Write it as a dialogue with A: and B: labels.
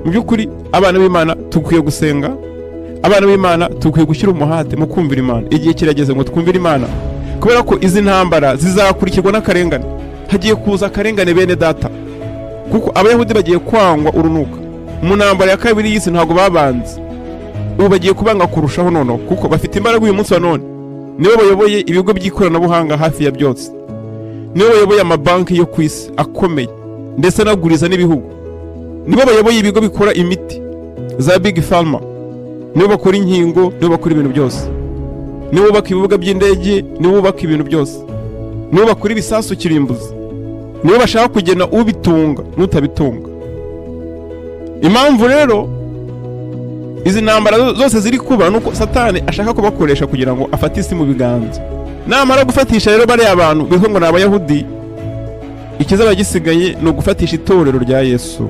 A: Mu by'ukuri, abana b'Imana dukwiye gusenga, abana b'Imana dukwiye gushyira umuhate mu kumvira Imana. Igihe kirageze ngo twumvire Imana, kubera ko izi ntambara zizakurikirwa n'akarengane. Hagiye kuza akarengane, bene data, kuko Abayahudi bagiye kwangwa urunuka. Mu ntambara ya kabiri y'isi ntabwo babanze, ubu bagiye kubanga kurushaho noneho, kuko bafite imbaraga uyu munsi wa none. Nibo bayoboye ibigo by'ikoranabuhanga hafi ya byose, nibo bayoboye amabanki yo ku isi akomeye ndetse anaguriza n'ibihugu, nibo bayoboye ibigo bikora imiti za big pharma, nibo bakora inkingo, nibo bakora ibintu byose, nibo bubaka ibibuga by'indege, nibo bubaka ibintu byose, nibo bakora ibisasu kirimbuzi, nibo bashaka kugena ubitunga n'utabitunga. Impamvu rero izi ntambara zose ziri kuba nuko Satani ashaka kubakoresha kugira ngo afate isi mu biganza. Namara gufatisha rero bariya bantu bitwa ngo ni Abayahudi, ikizaba gisigaye ni ugufatisha itorero rya Yesu.